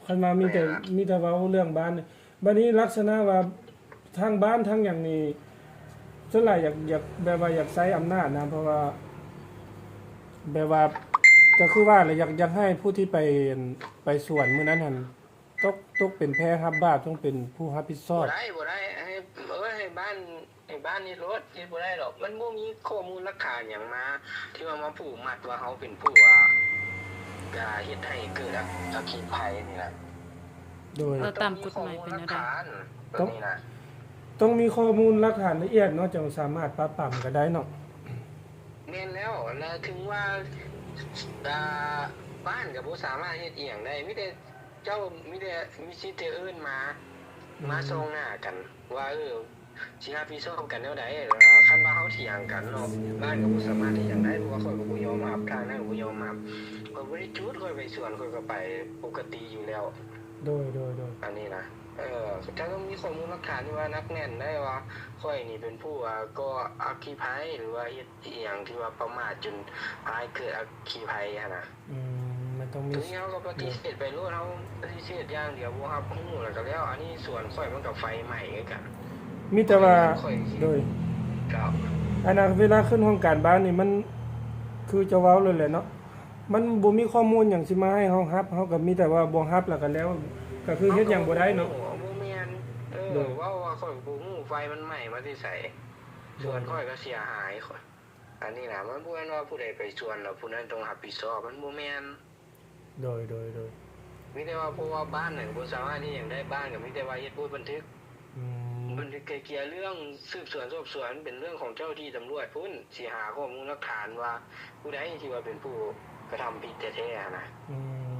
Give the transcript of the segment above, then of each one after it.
ຄັນວ່າມີແຕ່ ແມ່ນລະ ມີແຕ່ເວົ້າເລື່ອງບ້ານນີ້ ບັດນີ້ລັກສະນະວ່າທາງບ້ານທາງຫຍັງນີ້ ສ່ວນຫຼາຍຢາກ ຢາກ ແບບວ່າຢາກໃຊ້ອຳນາດນະ ເພາະວ່າ ແບບວ່າ ກໍຄືວ່າລະ ຢາກ ຢາກໃຫ້ຜູ້ທີ່ໄປ ໄປສວນມື້ນັ້ນຫັ້ນ ຕົກ ຕົກເປັນແພ້ຮັບບາບ ຕ້ອງເປັນຜູ້ຮັບຜິດຊອບ. ບໍ່ໄດ້ ບໍ່ໄດ້ ໃຫ້ ເອີ ໃຫ້ບ້ານ ໃຫ້ບ້ານເຮັດໂລດ ເຮັດບໍ່ໄດ້ດອກ ມັນບໍ່ມີຂໍ້ມູນຫຼັກຖານຫຍັງມາ ທີ່ວ່າມາຜູກມັດວ່າເຮົາເປັນຜູ້ ອ່າ ກະເຮັດໃຫ້ເກີດອັກ ອັກຄີໄພນີ້ນະ. ໂດຍ ແລ້ວຕາມກົດໝາຍເປັນແນວໃດ? ຕ້ອງມີຂໍ້ມູນຫຼັກຖານ ຕົວນີ້ນະ ຕ້ອງມີຂໍ້ມູນຫຼັກຖານລະອຽດເນາະ ຈັ່ງສາມາດປາບປາມກັນໄດ້ເນາະ. ແມ່ນແລ້ວ ແລະ ເຖິງວ່າ ອ່າ ບ້ານກໍບໍ່ສາມາດເຮັດອີ່ຫຍັງໄດ້ ມີແຕ່ ເຈົ້າມີແຕ່ ມີສິດແຕ່ເອີ້ນມາ ອືມ ມາສ່ອງໜ້າກັນວ່າ ເອີ ຊິຮັບຜິດຊອບກັນແນວໃດ? ຄັນວ່າເຮົາຖຽງກັນເນາະ ບ້ານກໍບໍ່ສາມາດເຮັດຫຍັງໄດ້ ເພາະວ່າຂ້ອຍກໍບໍ່ຍອມຮັບ ທາງນັ້ນກໍບໍ່ຍອມຮັບ. ຂ້ອຍບໍ່ໄດ້ຈູດ ຂ້ອຍໄປສວນ ຂ້ອຍກໍໄປປົກກະຕິຢູ່ແລ້ວ. ໂດຍ ໂດຍ ໂດຍ ອັນນີ້ນະ ເອີ ເຈົ້າຕ້ອງມີຂໍ້ມູນຫຼັກຖານທີ່ວ່າໜັກແໜ້ນໄດ້ວ່າ ຂ້ອຍນີ້ເປັນຜູ້ ອ່າ ກໍ່ອັກຄີໄພ ຫຼືວ່າເຮັດ ອີ່ຫຍັງທີ່ວ່າປະໝາດຈົນພາໃຫ້ເກີດອັກຄີໄພຫັ້ນນະ. ອືມ ມັນຕ້ອງມີ ໂດຍ ເຮົາກໍປະຕິເສດໄປໂລດ ເຮົາປະຕິເສດຢ່າງດຽວ ບໍ່ຮັບຮູ້ແລ້ວກໍແລ້ວ. ອັນນີ້ສວນຂ້ອຍມັນກໍໄຟໄໝ້ຄືກັນ ມີແຕ່ວ່າ ໂດຍ ເຈົ້າ ອັນນັ້ນເວລາຂຶ້ນຫ້ອງການບ້ານນີ້ ມັນ ຄືເຈົ້າເວົ້າໂລດແຫຼະເນາະ ມັນບໍ່ມີຂໍ້ມູນຫຍັງຊິມາໃຫ້ເຮົາຮັບ ເຮົາກໍມີແຕ່ວ່າບໍ່ຮັບແລ້ວກໍແລ້ວ ກໍຄືເຮັດຫຍັງບໍ່ໄດ້ເນາະ. ບໍ່ແມ່ນ ເອີ ໂດຍ ເວົ້າວ່າຂ້ອຍບໍ່ຮູ້ໄຟມັນໄໝ້ມາແຕ່ໃສ ສວນຂ້ອຍກໍເສຍຫາຍ. ອັນນີ້ນະ ມັນບໍ່ແມ່ນວ່າຜູ້ໃດໄປສວນແລ້ວຜູ້ນັ້ນຕ້ອງຮັບຜິດຊອບ ມັນບໍ່ແມ່ນ. ໂດຍ ໂດຍ ໂດຍ ມີແຕ່ວ່າ ເພາະວ່າບ້ານນັ້ນບໍ່ສາມາດເຮັດຫຍັງໄດ້ ບ້ານກໍມີແຕ່ວ່າເຮັດບົດບັນທຶກ ອືມ ບັນທຶກໄກ່ເກ່ຍເລື່ອງສືບສວນສອບສວນ ເປັນເລື່ອງຂອງເຈົ້າທີ່ຕຳຫຼວດພຸ້ນ ຊິຫາຂໍ້ມູນຫຼັກຖານວ່າຜູ້ໃດທີ່ວ່າເປັນຜູ້ກະທຳຜິດແທ້ໆຫັ້ນນະ. ອືມ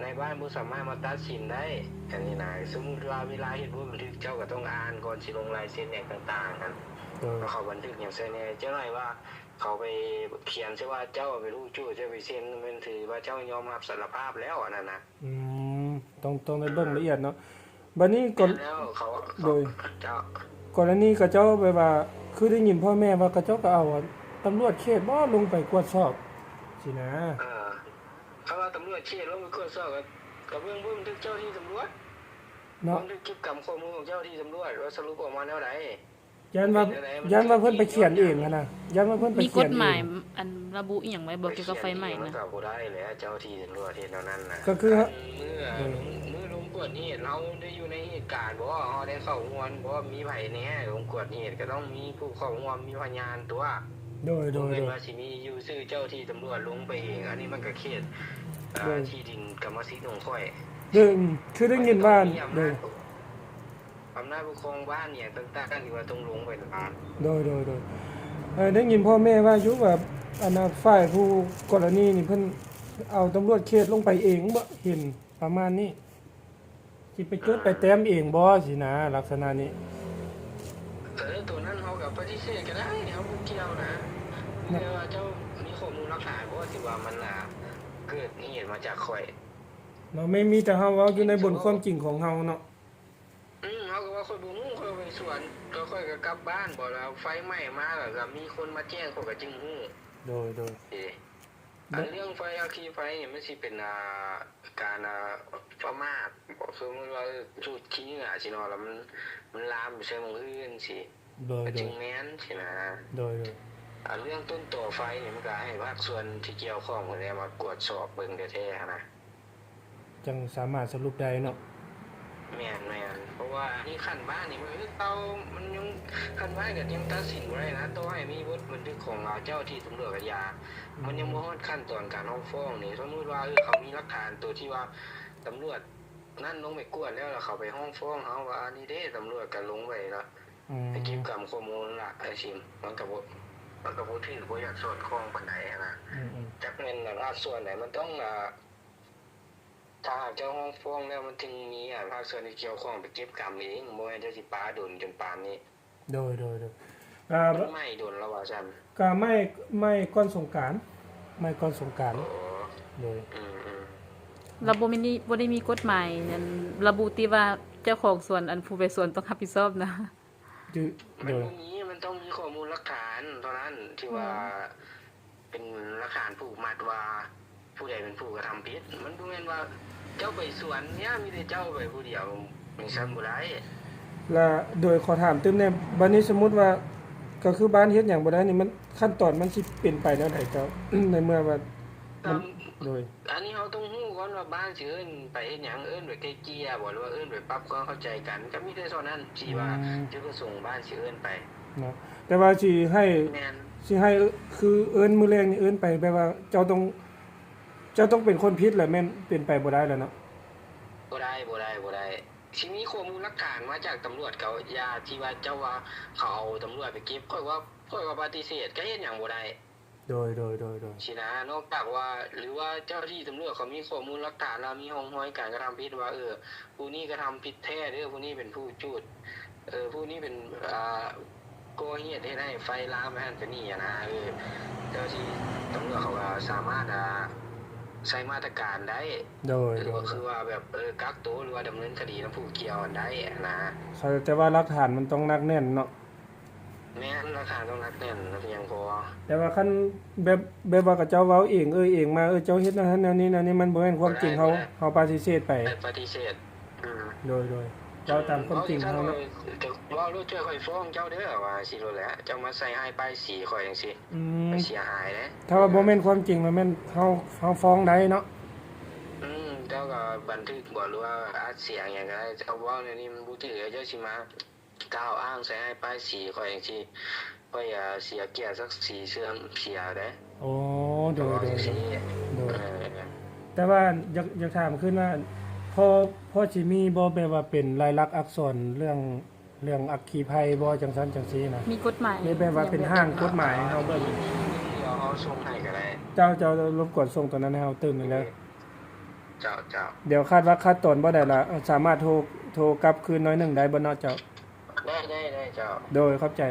ນາຍບ້ານບໍ່ສາມາດມາຕັດສິນໄດ້ ອັນນີ້ນະ. ສົມມຸດວ່າເວລາເຮັດບົດບັນທຶກ ເຈົ້າກໍຕ້ອງອ່ານກ່ອນຊິລົງລາຍເຊັນຫຍັງຕ່າງໆຫັ້ນ ໂດຍ ວ່າເຂົາບັນທຶກຫຍັງໃສ່ແດ່. ຈັກໜ້ອຍວ່າເຂົາໄປຂຽນໃສ່ວ່າເຈົ້າເປັນຜູ້ຈູ້ ເຈົ້າໄປເຊັນ ແມ່ນຖືວ່າເຈົ້າຍອມຮັບສາລະພາບແລ້ວ ອັນນັ້ນນະ. ອືມ ຕ້ອງ ຕ້ອງໄດ້ເບິ່ງລະອຽດເນາະ. ບັດນີ້ກໍ ແລ້ວເຂົາ ໂດຍ ເຈົ້າ ກໍລະນີເຂົາເຈົ້າແບບວ່າ ຄືໄດ້ຍິນພໍ່ແມ່ວ່າເຂົາເຈົ້າກໍເອົາ ອາ ຕຳຫຼວດເຂດບໍ ລົງໄປກວດສອບຊີ້ນະ. ເອີ ຄັນວ່າຕຳຫຼວດເຂດລົງໄປກວດສອບ ກໍ ກໍເບິ່ງບັນທຶກເຈົ້າທີ່ຕຳຫຼວດເນາະ ບັນທຶກເກັບກຳຂໍ້ມູນຂອງເຈົ້າທີ່ຕຳຫຼວດວ່າສະຫຼຸບອອກມາແນວໃດ. ຢ້ານວ່າ ຢ້ານວ່າເພິ່ນໄປຂຽນເອງຫັ້ນນະ ຢ້ານວ່າເພິ່ນໄປຂຽນເອງ. ມີກົດໝາຍອັນລະບຸອີ່ຫຍັງໄວ້ບໍ່ ກ່ຽວກັບໄຟໄໝ້ນະ? ມັນກໍບໍ່ໄດ້ແຫຼະ ເຈົ້າທີ່ຕຳຫຼວດເຮັດແນວນັ້ນນະ. ກໍຄື ອັນເມື່ອ ເອີ ເມື່ອລົງກວດເຫດ ເຮົາໄດ້ຢູ່ໃນເຫດການບໍ່? ເຮົາໄດ້ເຂົ້າຮ່ວມບໍ່? ມີໃຜແດ່ລົງກວດເຫດ? ກໍຕ້ອງມີຜູ້ເຂົ້າຮ່ວມ ມີພະຍານຕົວະ. ໂດຍ ໂດຍ ບໍ່ແມ່ນວ່າຊິມີຢູ່ຊື່ເຈົ້າທີ່ຕຳຫຼວດລົງໄປເອງ. ອັນນີ້ມັນກໍເຂດ ໂດຍ ທີ່ດິນກຳມະສິດຂອງຂ້ອຍ. ໂດຍ ຄືໄດ້ຍິນວ່າ ໂດຍ ອຳນາດປົກຄອງບ້ານອີ່ຫຍັງຕ່າງໆ ທີ່ວ່າຕ້ອງລົງໄປນຳ. ໂດຍ ໂດຍ ໂດຍ ເອີ ໄດ້ຍິນພໍ່ແມ່ວ່າຢູ່ວ່າ ອັນນ່າ ຝ່າຍຜູ້ກໍລະນີນີ້ເພິ່ນເອົາຕຳຫຼວດເຂດລົງໄປເອງບໍ ເຫັນປະມານນີ້ ຊິໄປຈົດ ເອີ ໄປແຕ້ມເອງບໍຊີ້ນະ ລັກສະນະນີ້. ເອີ ໂຕນັ້ນເຮົາກໍປະຕິເສດກໍໄດ້ ເຮົາບໍ່ກ່ຽວນະ ແຕ່ວ່າເຈົ້າມີຂໍ້ມູນຫຼັກຖານບໍ່ ທີ່ວ່າມັນ ອ່າ ເກີດເຫດມາຈາກຂ້ອຍເນາະ? ແມ່ນ ມີແຕ່ເຮົາເວົ້າຢູ່ໃນບົນຄວາມຈິງຂອງເຮົາເນາະ. ອືມ ເຮົາກໍວ່າຂ້ອຍບໍ່ຮູ້ ຂ້ອຍໄປສວນ ແລ້ວຂ້ອຍກໍກັບບ້ານບໍ ແລ້ວໄຟໄໝ້ມາ ແລ້ວກໍມີຄົນມາແຈ້ງ ຂ້ອຍກໍຈຶ່ງຮູ້. ໂດຍ ໂດຍ ເອີ ອັນເລື່ອງໄຟອັກຄີໄຟນີ້ ມັນຊິເປັນ ອ່າ ການ ອ່າ ປະໝາດບໍ ສົມມຸດວ່າ ຈູດຂີ້ເຫຍື້ອຊີ້ເນາະ ແລ້ວມັນ ມັນລາມໄປໃສ່ໝ່ອງອື່ນຊີ້ ໂດຍ ກໍຈຶ່ງແມ່ນຊີ້ນະ. ໂດຍ ໂດຍ ອັນເລື່ອງຕົ້ນຕໍໄຟນີ້ ມັນກໍໃຫ້ພາກສ່ວນທີ່ກ່ຽວຂ້ອງເພິ່ນແຫຼະມາກວດສອບເບິ່ງແທ້ໆຫັ້ນນະ. ຈັ່ງສາມາດສະຫຼຸບໄດ້ເນາະ. ແມ່ນໆ ເພາະວ່າອັນນີ້ຂັ້ນບ້ານນີ້ມັນຄືເກົ່າ ມັນຍັງ ຂັ້ນບ້ານກໍຍັງຕັດສິນບໍ່ໄດ້ນະ ຕໍ່ໃຫ້ມີບົດບັນທຶກຂອງ ອາ ເຈົ້າທີ່ຕຳຫຼວດກໍຢ່າ ອືມ ມັນຍັງບໍ່ຮອດຂັ້ນຕອນການຮ້ອງຟ້ອງນີ້. ສົມມຸດວ່າ ເອີ ເຂົາມີຫຼັກຖານໂຕທີ່ວ່າຕຳຫຼວດນັ້ນລົງໄປກວດແລ້ວ ແລ້ວເຂົາໄປຮ້ອງຟ້ອງເຮົາວ່າ ອັນນີ້ເດ້ ຕຳຫຼວດກໍລົງໄປລະ ອືມ ໄປເກັບກຳຂໍ້ມູນລະ ຈັ່ງຊີ້ ມັນກໍບໍ່ ມັນກໍບໍ່ຖືກ ບໍ່ຢາກສອດຄ່ອງປານໃດຫັ້ນນະ. ອືມໆ ຈັກແມ່ນ ອາ ພາກສ່ວນໃດ ມັນຕ້ອງ ອາ ຖ້າຫາກເຈົ້າຮ້ອງຟ້ອງແລ້ວ ມັນຈຶ່ງມີ ອາ ພາກສ່ວນທີ່ກ່ຽວຂ້ອງໄປເກັບກຳເອງ ບໍ່ແມ່ນເຈົ້າຊິປາດົນຈົນປານນີ້. ໂດຍ ໂດຍ ໂດຍ ອາ ມັນໄໝ້ດົນແລ້ວວ່າຊັ້ນ. ກະໄໝ້ ໄໝ້ກ່ອນສົງການ ໄໝ້ກ່ອນສົງການ. ໂອ້ ໂດຍ ອືມໆ ລະບໍ່ມີ ບໍ່ໄດ້ມີກົດໝາຍອັນລະບຸຕິວ່າເຈົ້າຂອງສວນ ອັນຜູ້ໄປສວນຕ້ອງຮັບຜິດຊອບນະ? ໂດຍ ມັນບໍ່ມີ ມັນຕ້ອງມີຂໍ້ມູນຫຼັກຖານເທົ່ານັ້ນ ທີ່ວ່າ ອືມ ເປັນຫຼັກຖານຜູກມັດວ່າຜູ້ໃດເປັນຜູ້ກະທຳຜິດ. ມັນບໍ່ແມ່ນວ່າ ເຈົ້າໄປສວນເນຍ ມີແຕ່ເຈົ້າໄປຜູ້ດຽວ ຈັ່ງຊັ້ນບໍ່ໄດ້. ລະໂດຍຂໍຖາມຕື່ມແດ່ ບາດນີ້ສົມມຸດວ່າ ກໍຄືບ້ານເຮັດຫຍັງບໍ່ໄດ້ນີ້ ມັນ ຂັ້ນຕອນມັນຊິເປັນໄປແນວໃດເຈົ້າ? ໃນເມື່ອວ່າ ມັນ ໂດຍ ອັນນີ້ເຮົາຕ້ອງຮູ້ກ່ອນວ່າບ້ານຊິເອີ້ນໄປເຮັດຫຍັງ ເອີ້ນໄປໄກ່ເກ່ຍບໍ ຫຼືວ່າເອີ້ນໄປປັບຄວາມເຂົ້າໃຈກັນ ກໍມີແຕ່ເທົ່ານັ້ນທີ່ວ່າ ອືມ ຈຸດປະສົງບ້ານຊິເອີ້ນໄປເນາະ. ແຕ່ວ່າຊິໃຫ້ ແມ່ນ ຊິໃຫ້ ຄືເອີ້ນມື້ແລງນີ້ເອີ້ນໄປ ແບບວ່າເຈົ້າຕ້ອງ ເຈົ້າຕ້ອງເປັນຄົນຜິດແຫຼະ ແມ່ນເປັນໄປບໍ່ໄດ້ແລ້ວເນາະ. ບໍ່ໄດ້ ບໍ່ໄດ້ ບໍ່ໄດ້. ຊິມີຂໍ້ມູນຫຼັກຖານມາຈາກຕຳຫຼວດເຂົາ ຢ່າທີ່ວ່າເຈົ້າວ່າເຂົາເອົາຕຳຫຼວດໄປເກັບ ຂ້ອຍວ່າ ຂ້ອຍວ່າປະຕິເສດ ກໍເຮັດຫຍັງບໍ່ໄດ້. ໂດຍ ໂດຍ ໂດຍ ໂດຍ ຊີ້ນະ ນອກຈາກວ່າ ຫຼືວ່າເຈົ້າໜ້າທີ່ຕຳຫຼວດເຂົາມີຂໍ້ມູນຫຼັກຖານ ແລ້ວມີຮ່ອງຮອຍການກະທຳຜິດວ່າ ເອີ ຜູ້ນີ້ກະທຳຜິດແທ້ເດີ ຜູ້ນີ້ເປັນຜູ້ຈູດ ເອີ ຜູ້ນີ້ເປັນ ອ່າ ກໍ່ເຫດເຮັດໃຫ້ໄຟລາມໄປຫັ້ນໄປນີ້ຫັ້ນນະ ເອີ ເຈົ້າໜ້າທີ່ຕຳຫຼວດເຂົາກໍສາມາດ ອ່າ ໃຊ້ມາດຕະການໄດ້. ໂດຍ ໂດຍ ກໍຄືວ່າແບບ ເອີ ກັກໂຕ ຫຼືວ່າດຳເນີນຄະດີນຳຜູ້ກ່ຽວຫັ້ນໄດ້ຫັ້ນນະ. ເຂົ້າໃຈ ແຕ່ວ່າຫຼັກຖານມັນຕ້ອງໜັກແໜ້ນເນາະ. ແມ່ນ ຫຼັກຖານຕ້ອງໜັກແໜ້ນ ແລ້ວກໍຍັງພໍ. ແຕ່ວ່າຄັນແບບ ແບບວ່າເຂົາເຈົ້າເວົ້າເອງ ເອີ່ຍເອງມາ ເອີ ເຈົ້າເຮັດແນວນັ້ນແນວນີ້ແນວນີ້ ມັນບໍ່ແມ່ນຄວາມຈິງ ເຮົາ ບໍ່ໄດ້ ບໍ່ໄດ້ ເຮົາປະຕິເສດໄປ. ປະຕິເສດ. ອືມ ໂດຍ ໂດຍ ເວົ້າຕາມຄວາມຈິງເຮົາເນາະ. ເອີ ເຈົ້າເວົ້າໂລດ ເຈົ້າ ຂ້ອຍຟ້ອງເຈົ້າເດີ ວ່າຊີ້ໂລດແຫຼະ ເຈົ້າມາໃສ່ຮ້າຍປ້າຍສີຂ້ອຍຈັ່ງຊີ້ ອືມ ຂ້ອຍເສຍຫາຍເດ້. ຖ້າວ່າບໍ່ແມ່ນຄວາມຈິງ ແລ້ວແມ່ນເຮົາ ເຮົາຟ້ອງໄດ້ເນາະ. ອືມ ເຈົ້າກໍບັນທຶກບໍ ຫຼືວ່າອັດສຽງຫຍັງກໍໄດ້ ເຈົ້າເວົ້າແນວນີ້ມັນບໍ່ຖືກ ເຈົ້າຊິມາ ກ່າວອ້າງໃສ່ຮ້າຍປ້າຍສີຂ້ອຍຈັ່ງຊີ້ ຂ້ອຍ ເອີ ເສຍກຽດສັກສີເສື່ອມເສຍເດ້. ໂອ້ ໂດຍ ໂດຍ ໂດຍ ເອີ ແຕ່ວ່າຢາກ ຢາກຖາມຄືນວ່າ ພໍ ພໍຊິມີບໍ່ ແບບວ່າເປັນລາຍລັກອັກສອນເລື່ອງ ເລື່ອງອັກຄີໄພບໍ່ ຈັ່ງຊັ້ນຈັ່ງຊີ້ນະ? ມີກົດໝາຍ ຫຼືແບບວ່າເປັນຮ່າງກົດໝາຍໃຫ້ເຮົາເບິ່ງ? ດຽວເຮົາສົ່ງໃຫ້ກໍໄດ້. ເຈົ້າ ເຈົ້າລົບກວນສົ່ງຕົວນັ້ນໃຫ້ເຮົາຕື່ມໜຶ່ງເດີ. ເຈົ້າ ເຈົ້າ. ດຽວຄາດວ່າຄາດຕອນບໍ່ໄດ້ລະ ສາມາດໂທ ໂທກັບຄືນໜ້ອຍໜຶ່ງໄດ້ບໍ່ເນາະເຈົ້າ? ໄດ້ ໄດ້ ໄດ້ເຈົ້າ. ໂດຍ ຂອບໃຈ.